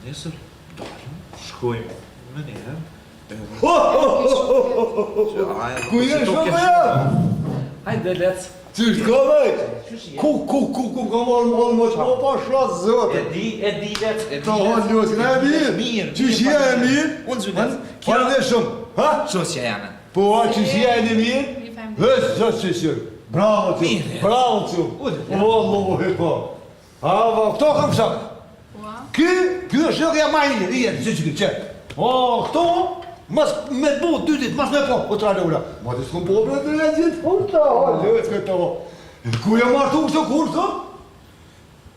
Nesër dalim, shkojmë menjëherë. Ku je shoku ja? Hajde lec. Qysh ka be? Ku, ku, ku, ku ka marrë më më të pa shat zotë. E di, e di lec, e di. Ta hon lus, e mirë. Mirë. Qysh je e mirë? Unë zë lec. Faleminderit shumë. Ha? Shoqja jeme. Po, a qysh je e mirë? Hë, zot qysh je. Bravo ti. Bravo ti. Wallahi po. A, po, këto kam shok. Ky, ky është shok ja ma i mirë, i jetë, që që që. O, këto, mas me të bu, dy ditë, mas me po, po të ralë ura. Ma të s'kom po, bre, të e gjithë, po, të, o, lëtë këto. Ku je martu këto, kur këto?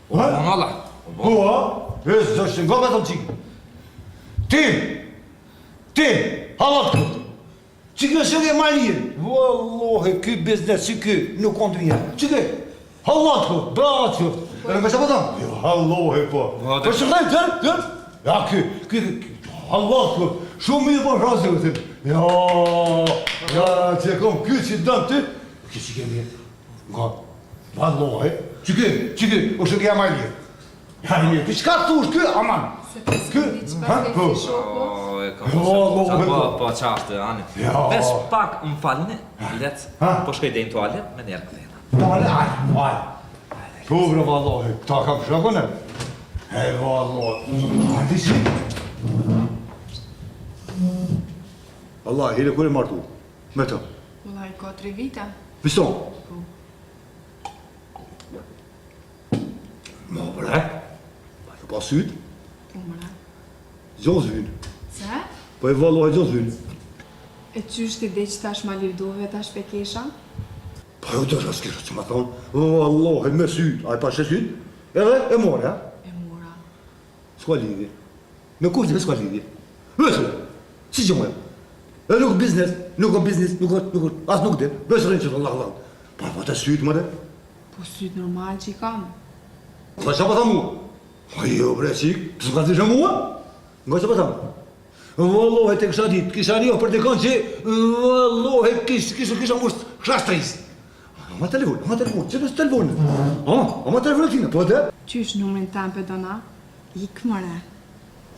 O, po, Allah. Po, a? E, zështë, nga vetëm qikë. Ti, ti, hallat këto. Që kjo shok e ma i mirë? Wallahi, ky biznes që ky nuk ka të mirë. Që ky? Hallat këtu, bravo të qoftë. Edhe me çfarë po thon? Jo, hallohi po. Po që thënë, tërë, tërë. Ja ky, ky, ky, hallat këtu. Shumë mirë po flasim këtu. Jo, ja, që e kom ky që don ty. Ky që ke mirë. Nga, vallahi, që ky, që ky, o shok e ma i mirë. Ja, i mirë, ky çka thush ky, aman. Se ti s'ke di çfarë ke Po. si shoku. O, e kam Jo, po, jo, po, jo. po, qashtë, ani. Jo. Veç pak më falni, lec, Ha? po shkoj deri në tualet, menjëherë kthehna. Dale, aj, aj. Po, bre, vallahi, këta kam shokun e. E, vallahi, a di si? Allah, hile kur e martu? Me të. Wallahi ka 3 vite. Pison? Po. Ma bre, ma të pa sytë? Po bre. Gjo zhynë. Se? Po e vallahi gjo zhynë. E qysh ti di që tash ma livdove tash pe kesha? Po jo do të që ma thonë, vallahi me sytë, a i pashe sytë? Edhe e more, ha? E mora. S'ka lidhje. Me kush s'ka lidhje. Veç, si që moja? E nuk biznes, nuk ka biznes, nuk ka, nuk ka, as nuk din. Veç rrinë që Allah, Allah. Po, po të sytë, more. Po sytë normal që i kam. Nga që po tha mua? Po jo bre çik, pse s'ka thënë mua? Nga që po tha? Vallahi të kisha ditë, kisha një për dikon që vallahi kish kish kisha mos shtris. Ma telefon, ma telefon, që të telefon? Ha, ma telefon ti, po dhe? Qysh numrin tem pe don a? Ik more.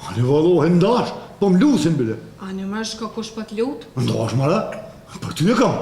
Ani vallahi ndash, po më lusin bile. Ani more shko kush po të lut? Ndash more, për ty e kam.